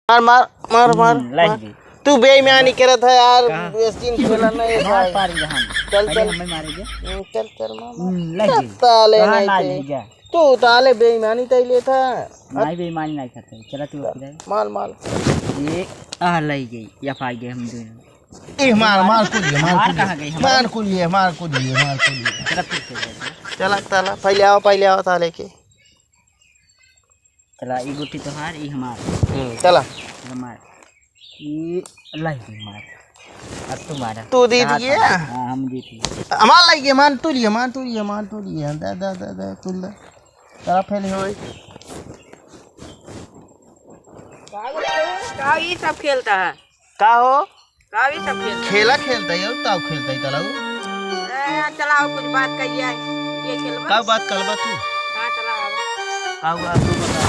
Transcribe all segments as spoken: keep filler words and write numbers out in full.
मार, मार, मार, मार, हम्म, लाग मार। गई। तू बेईमानी करत है यार, कहाँ? बेस्तीन खेला नहीं है मार भाई। पार यहाँ। चल, अरे चल। हमें मारेंगे। हम्म, चल, चल, मार, मार। हम्म, लाग चल, गई। ताले कहाँ नहीं लाग थे। गई क्या? तू ताले बेईमानी तई लेता। नहीं, बेईमानी नहीं करते। चला तू अकेले। मार, मार। ये, आ, लाग गई। या पाई गए हम दोनों। ए, मार, मार, कूदिए, मार, मार कूदिए। कहाँ गई हमारी? मार, कूदिए, मार, कूदिए, मार, कूदिए। चला फिर से जाते। चला, चला, पहले आओ, पहले आओ, ताले के। चला, ई गुट्ठी तोहार, ई हमार। हम्म, चला। हमार। ई अल्लाह ही हमार। अब तू मारा। तू दे दिए? हाँ, हम जीती। हमार लाइए, मान तू लिए, मान तू लिए, मान तू लिए। दे, दे, दे, दे, तू ले। चला, फेल होई। का ई सब खेलता है? का हो? का ई सब खेलता है? खेला खेलता है, और का खेलता है, चलाऊ? ए, चलाओ, कुछ बात कहिए। ये खेलबा? का बात करबा तू? हाँ, चलाओ। का हुआ, तू बता।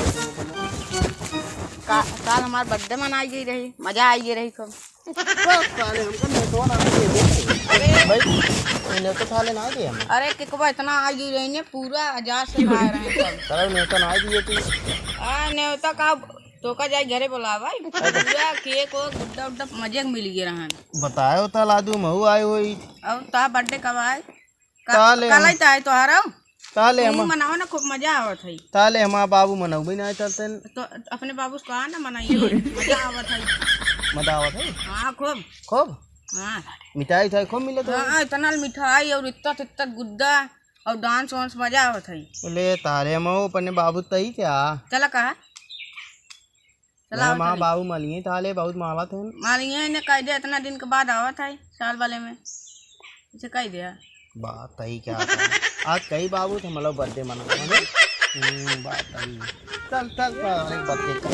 का, काल हमार birthday मनाई गई रही, मजा आई गई रही खूब। बस साले, हमको नेटवा ना दिए। अरे भाई, नेटवा थाले ना दिए हम। अरे, किकबा इतना आई गई रही ने, पूरा हजार से खा रहे हैं सब। साला, नेटवा ना दिए तू। आ, नेवता का तोका जाई घरे बोलावा, पूरा केक ओक गुड्डा उड्डा मजे के मिल गए रहन। बतायो त लादू महू आए होई। और ता birthday कब आए? का-, ताले काले हम, ताए तोहरा? ताले तू हम, मनाओ ना, खूब मजा आवत है। ताले हमार बाबू मनाऊ भी ना चलते न। तो अपने बाबू से कहा ना मनाइए, मजा आवत है। मजा आवत है? हाँ, खूब। खूब? हाँ। मिठाई उठाई खूब मिलत है? हाँ, इतना मिठाई और इतना, इतना गुड्डा। और dance वांस मजा आवत है। ले तारे मऊ अपने बाबू तई क्या? चला कहा? चला मैं आवत माँ है। बाबू मलिए ताले बहुत मालत है। मालिए ने कह दे इतना दिन के बाद आवत है साल वाले में। इसे कह दे। बात तई क्या था? आज कई बाबू थे मतलब birthday मनावा है। हम्म, बात तई। चल, चल, चल, अरे, बच्चे, चल।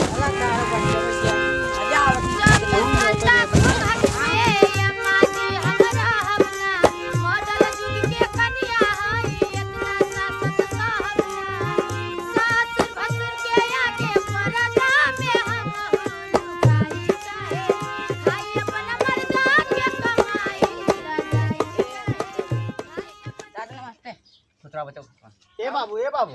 दादा नमस्ते। खुतरा बचाओ, खुतरा। ए बाबू, ए बाबू।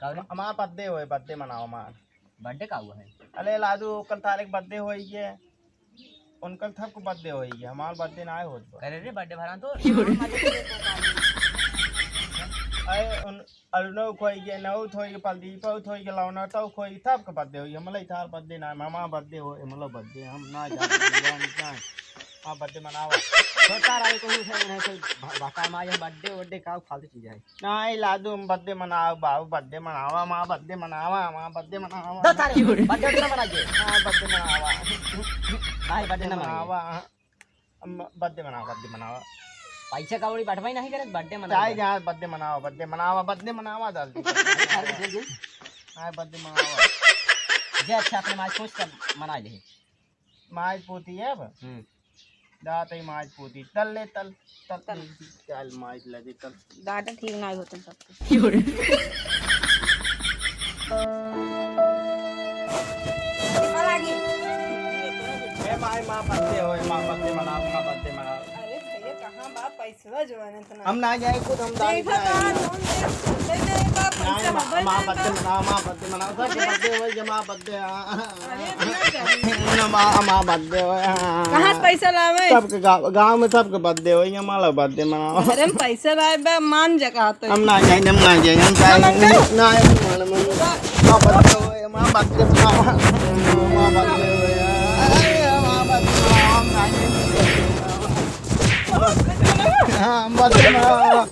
का रे? हमार birthday होए, birthday मनाओ हमार। Birthday का हुआ है? अरे लादू, कल तारीख birthday होई है। उनकर सबको birthday होई है, हमार birthday ना होत बा। करे रे birthday भरा तो। अरे उन, अरुणो खोई गए, नौत होई गए, प्रदीपो खोई गए, लौनतो खोई, सबके birthday होई। हमला इतार birthday ना, हमार birthday होए, हमला birthday, हम ना जाते, हम ना। हाँ, birthday मनावा। छोटा रहे कोई उठे नहीं, कोई भ-, भक्का मार, ये birthday वर्डे का फालतू चीज है। नहीं, लादू, हम birthday मनावा, बाबू, birthday मनावा, माँ, birthday मनावा, माँ, birthday मनावा। दस तारीख को birthday ना मनाइए। हाँ, birthday मनावा। नहीं, birthday ना मनाइए। मनावा, हम birthday मनावा, birthday मनावा। पैसा कौड़ी बटवाई नहीं करे, birthday मनावा। चाहे जहाँ birthday मनावा, birthday मनावा, birthday मनावा, जल्दी। अरे, जल्दी। हाँ, birthday मनावा। जे अच्छा अपने माज पूछ कर मना ले। माज पोती है अब? हम्म। दात ही माज पोती। तल ले, तल, तल, तल। चल, माज लगे, तल। दादा ठीक ना होते सबके। ए माई, माँ birthday हो, माँ birthday मनाओ, माँ birthday मनाओ। अरे भैया, कहाँ बा पैसा? हम ना जाए खुद, हम दारू देखा पिए। का, कौन दे, दे, दे, का पैसा नहीं, माँ, हमारे माँ दे, birthday का। मनाओ, माँ birthday मनाओ, सबके birthday होई, जमा birthday, हाँ। अरे, इतना जल्दी। ना, माँ, माँ birthday होई, हाँ। कहाँ से पैसा लावे? सबके गाँव, गाँव में सबके birthday होई, हमारा birthday मनाओ। अरे, हम पैसा लाए बा, मान जा कहा तो। हम ना जाए, हम ना जाए, हम जाए, ना, ना, ना, ना, ना, माँ birthday होई, माँ birthday मनाओ, माँ birthday होई, अरे, माँ birthday मनाओ, हम ना जाए। हाँ, मत बनाओ।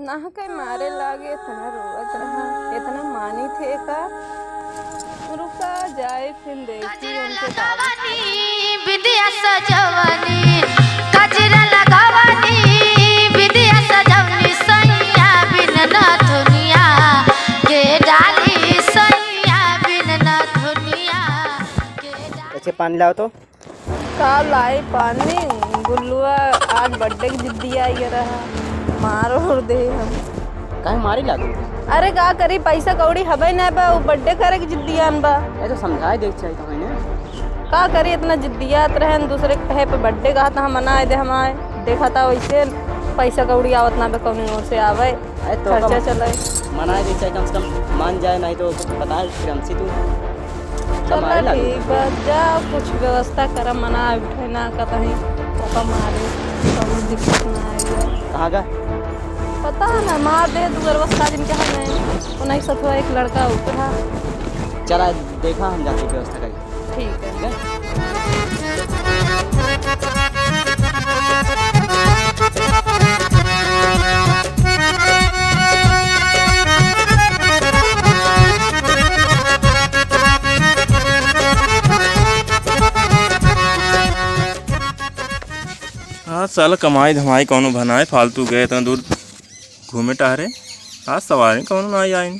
नाह के मारे लागे, इतना रोवत रहा, इतना मानी थे का। रुका जाए, फिर देखी उनके का। लगावनी, बिंदिया सजवनी, गजरा लगावनी, बिंदिया सजवनी, सैया बिन नथुनिया के डाली, सैया बिन नथुनिया के डाली। अच्छा, पानी लाओ तो। का लाई पानी, गुल्लुआ आज birthday के जिद्दी आई रहा, मार ओर दे हम। काहे मारी लागू? अरे का करी, पैसा कौड़ी हबे ना बा, उ birthday करे के जिद्दी आन बा। अरे तो समझाए देख चाहिए तो है ना। का करी, इतना जिद्दियात रहन, दूसरे के कहे पे birthday कहा था, हम मनाए दे, हम आए। देखा था वैसे पैसा कौड़ी आवत ना बे, कौनो ओर से आवे। अरे तो खर्चा कम चले। मनाए दे चाहिए, कम से कम मान जाए, नहीं तो पता है फिर हमसे तू चला मारे लागी। ठीक बा, जा कुछ व्यवस्था करा, मना उठे ना कतही, ओका मारे, कौनो दिक्कत ना आई है। कहाँ का? पता है ना, मार दे, दू व्यवस्था जिनके है नहीं, वो नहीं सथुआ एक लड़का ऊपर है। चला देखा, हम जाके व्यवस्था करी। ठीक है। हाँ, साला कमाई धमाई कौनो भनाए, फालतू गए इतना दूर घूमे टहरे। आज सवारी कौनो ना आई।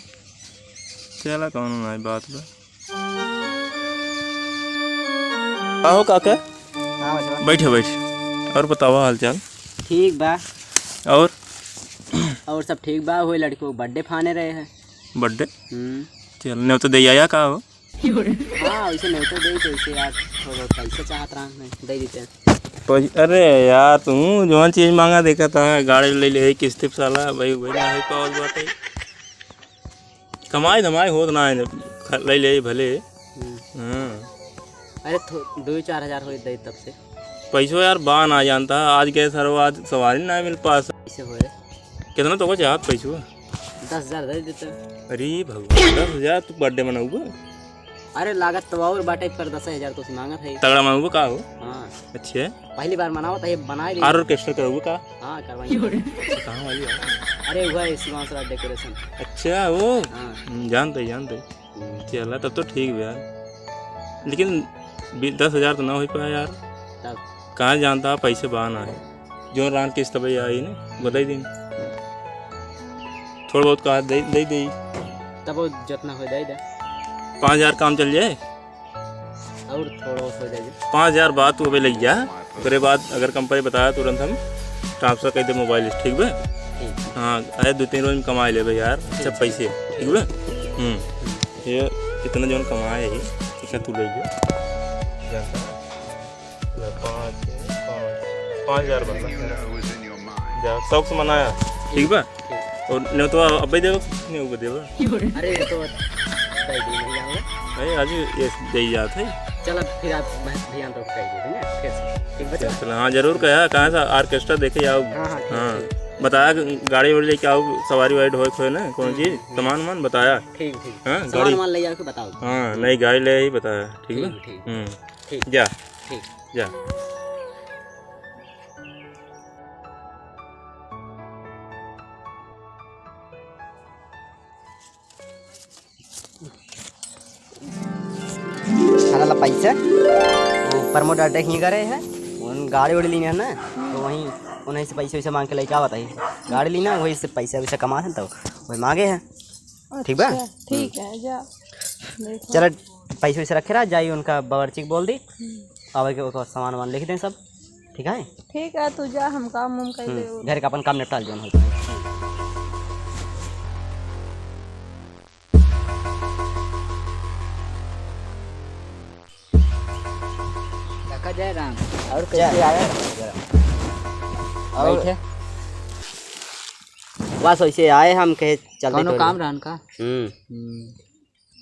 चला, कौनो ना आई, बात बा। आओ काका। हाँ, बचवा। बैठे, बैठे। और बतावा हाल चाल? ठीक बा। और? और सब ठीक बा, वही लड़की को birthday फाने रहे हैं। Birthday? हम्म। चल, नेवता दे आया का हो? हाँ, वैसे नेवता दे तो वैसे यार, थोड़ा बहुत पैसा चाहत रहा, नहीं दे देते हैं। पै-, अरे यार, तू जौन चीज मांगा देखा था, गाड़ी ले ले, किस्ती पे साला, भाई, वही ना है पावल बाटे। कमाई धमाई होत ना है, ख-, ले ले भले। हम्म। हाँ। अरे, थो-, दो चार हजार हो दे तब से। पैसो यार बा ना जानता, आज गए सर, आज सवारी ना मिल पास। कैसे हो रे? कितना तो को चाहत पैसो? दस हजार दे देता। अरे भगवान, दस हजार तू birthday मनाऊबा? अरे, लागत तो और बाटे, पर दस हजार तो से मांगत है। तगड़ा मनाऊबा का हो? हाँ। अच्छा। पहली बार मनावत है, बनाए ली। और orchestra कराऊबा का? हाँ, करवाएंगे। कहाँ वाली है? अरे, वह है शिवांश राज decoration। अच्छा, वो? हाँ। हम्म, जानते, जानते। हम्म। चला, तब तो ठीक बा यार। लेकिन बी-, दस हजार तो ना हो पाया यार। तब? कहाँ जानता, पैसे बा ना है। जो रान किस्त पे आई ने, बताई दिन। थोड़ा बहुत कहा दे, दे दे। तब वो जितना हो जाए दे। पाँच हजार काम चल जाए। और थोड़ा बहुत हो जाए। पाँच हजार बाद तू अबे लग जा, ओकरे बाद अगर कंपनी बताया तुरंत हम transfer कर दे mobile से, ठीक बा? ठीक। हाँ, अरे दो तीन रोज में कमाई लेबे यार, अच्छा पैसे, ठीक बा? हम्म, ये इतना जौन कमाए है, इतना तू ले जा। पाँच, पाँच, पाँच हजार बा। जा, शौक से मनाया, ठीक बा? ठीक। और नहीं तो अबे देबो, नहीं वो देबो। अरे, ये तो कह दी नहीं जाऊंगा। अरे, आज ये दे जात है। चल, अब फिर आप मैं ध्यान रख कर दे देंगे, फिर से। ठीक बच्चा? चल, हाँ, जरूर कहा, कहाँ से orchestra देखे आओ। हाँ, हाँ, ठीक, हाँ। ठीक। बताया कि गाड़ी वाड़ी लेके आओ, सवारी वाइड होए खोए ना, कौन हम्म, चीज, हम्म। सामान वामान बताया। ठीक, ठीक। हाँ, सामान गाड़ी। वामान ले जाके बताओ। हाँ, नई गाड़ी ले ही बताया, ठीक है? ठीक, ठीक। हम्म। ठीक। जा। ठीक। जा। साला ला पैसा, वो प्रमोद अड्डे ही करे है, उन गाड़ी वाड़ी लेने है ना, तो वहीं उन्हीं से पैसे वैसे मांग के लेके आवत है। गाड़ी लेना, वही से पैसा वैसा कमा है तो वही मांगे है। ठीक बा? अच्छा, ठीक है, जा। देखो। चला, पैसे वैसे रखे रहा, जाई उनका बावर्ची के बोल दी, हम्म। आवे के ओकर सामान वामान लिख दें सब, ठीक है? ठीक है, तू जा, हम काम वाम कर हम्म, ले। घर का अपन काम निपटा लियो हम। काका जय राम। और जय कैसे राम। आए? और बैठे। बस वैसे आए हम, कहे चलते कौनो थोड़ी। काम रहन का? हम्म। हम्म।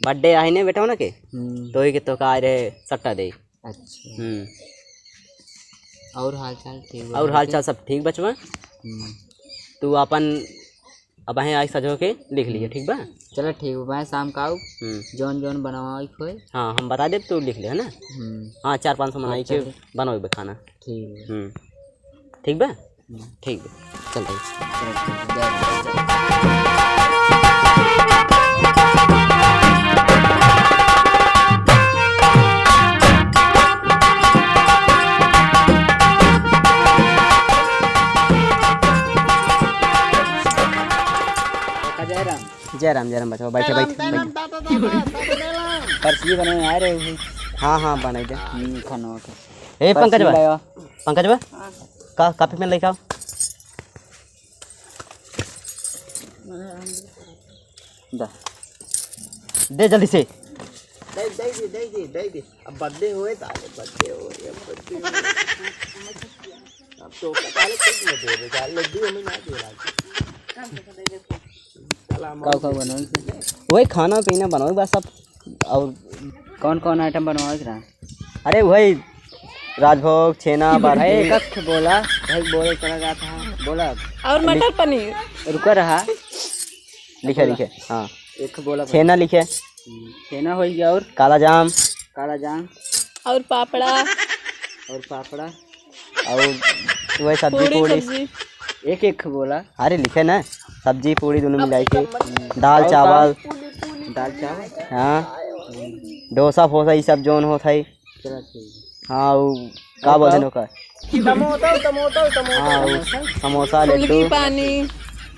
Birthday आहे ने बेटा ना के? हम्म। तो ही के तो का रहे सट्टा दे। अच्छा। हम्म। और हाल चाल ठीक बा? और हाल चाल सब ठीक बचवा? हम्म। तू अपन अब आहे आज सजो के लिख लिए, ठीक बा? चला ठीक बा, शाम का आऊ। हम्म। जौन जौन बनवाई खोए। हाँ, हम बता देब, तू लिख ले, है ना? हम्म। हाँ, चार पाँच सौ हाँ, मनाई के चल। बनवाई बे खाना। ठीक बा। हम्म। ठीक बा? हम्म। ठीक बा। चल भाई। चल, चल, चल, चल। काका जय राम। जय राम, जय राम बचवा, बैठे, राम, बैठे, जय राम, बैठे। दादा, दादा, दादा, जय राम। पर्ची बनवाए आए रहे हो। हाँ, हाँ, बनाई दे। हम्म, खाना हो तो। ए, बस पंकज ये बा। लाया। पंकज बा? हाँ। का, कापी पेन लेके आओ। दा। दे जल्दी से। दे, दे दे, दे दे, दे दे। अब birthday होए, ताले birthday होए, अब birthday होए। अब तो पता नहीं किस में दे दे, ताले लड्डू हमें ना दे रहा। चला, हम का, का बनावे के? वही खाना पीना बनावे बस सब। और कौन कौन item बनवावे के रहा? अरे वही राजभोग, छेना, भाई, बाटी। एक अख बोला, भाई, बोले चला जाता है, बोला। और मटर पनीर। रुका रहा। लिखे, बोला। लिखे, हाँ। एक बोला भाई। छेना लिखे। हम्म, छेना हो गया और? काला जाम। काला जाम। और पापड़ा। और पापड़ा। और वही सब्जी पूड़ी, पूड़ी। सब्जी। एक एक बोला। अरे लिखे ना, सब्जी पूड़ी दोनों मिलाई के, दाल चावल। दाल चावल। हाँ, डोसा फोसा ये सब जोन होत है। चला ठीक है। हाँ, वो का और बोलते का? हैं ओकर? टमाटर, टमाटर, टमाटर। हाँ, वो समोसा, फुल्की लड्डू। पानी।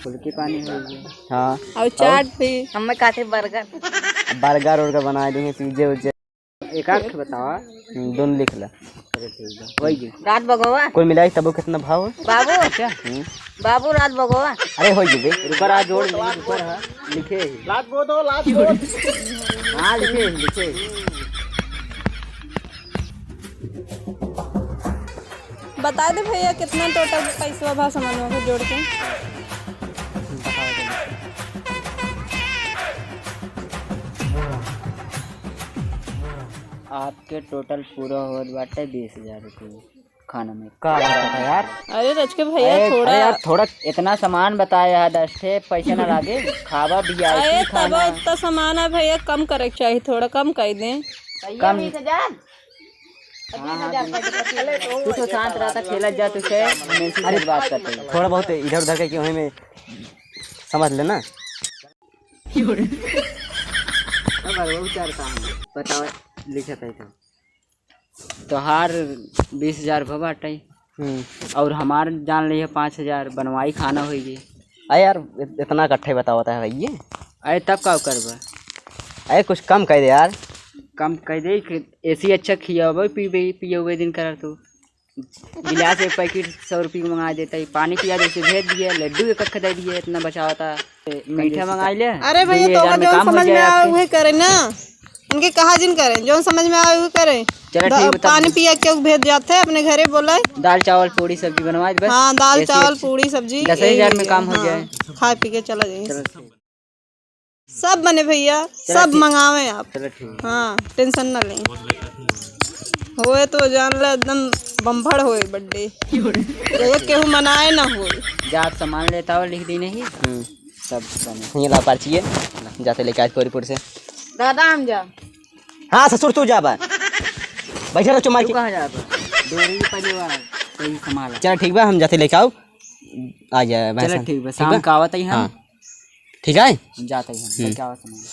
फुल्की पानी हो गया। हाँ। और चाट भी। हमें काटे बर्गर। बर्गर उर्गर बना देंगे, पिज्जे उज्जे। एक आध बतावा। हम्म, दोनों लिख ला। अरे ठीक बा। वही जी। रात बगवा। कुल मिलाई तबो कितना भाव है? बाबू। अच्छा। हम्म। बाबू रात बगवा। अरे हो जी बे। रुका रहा, जोड़ ले, रुका रहा। लिखे ही। लात बो दो, लात बो। हाँ, लिखे ही, लिखे ही। बता दे भैया, कितना total पैसवा भा समनवा के जोड़ के? आपके total पूरा होत बाटे बीस हजार रुपये खाना में। का बात है यार? अरे रचके भैया, अरे, थोड़ा अरे यार, थोड़ा इतना सामान बताया है, दस ठे पैसे ना लागे, खावा VIP अरे खाना। तब इतना सामान है भैया, कम करे के चाहिए, थोड़ा कम कर दें। कम। हाँ, हाँ, तू तो शांत रहता, खेलत जा, तुझसे हमेशा से बात करते हैं। थोड़ा बहुत इधर उधर के क्यों है, मैं समझ लेना। अब वो चार काम है। बताओ, लिखा था तो। तोहार बीस हजार भवा बाटे। हम्म। और हमार जान लिया पाँच हजार बनवाई खाना होई गई। अरे यार, इत-, इतना इकट्ठे बतावत है भैया। अरे तब का करबा? अरे कुछ कम कर दे यार। कम कर दे कि AC अच्छा खियावे, पीबे, पियावे दिन करा तू। गिलास एक पैकेट सौ रुपये के मंगा देता है, पानी पिया जैसे भेज दिए, लड्डू एक अख दे दिए, इतना बचावता। मीठा मंगा ले। अरे भैया, तो का जौन समझ में आवे उहे करे ना, उनके कहा जिन करे, जौन समझ में आवे उहे करे। चलो द-, ठीक बा, तब पानी पिया के भेज जाते हैं अपने घरे, बोला। दाल चावल पूड़ी सब्जी बनवा दे बस। हाँ, दाल ऐसी चावल अच्छी। पूड़ी सब्जी, दस हजार में यही काम हो है, जाए। हाँ, खा पी के चला जाए। चलो ठीक। सब बने भैया, चलो सब ठीक। मंगावे आप। चलो ठीक। हाँ, tension ना लें। होए तो जान ले एकदम बम्फड़ होए birthday। जैसे केहू मनाए ना होए। जा आप सामान लेता हो, लिख दी नहीं। हम्म। सब बने। ये ला पर्ची है, जाते लेके आज कोरीपुर से। दादा हम जा। हाँ ससुर तू जा बा। बैठे रहो चुमार तू के। कहाँ जा बा? डोरी पहले वा, कोई संभाला। चलो ठीक बा, हम जाते लेके आओ। आ जाए चलो भैंसन। ठीक बा, ठीक शाम बा? का आवत ही हम। हाँ। ठीक है? जाते ही हम, हम्म। लेके आओ सामान।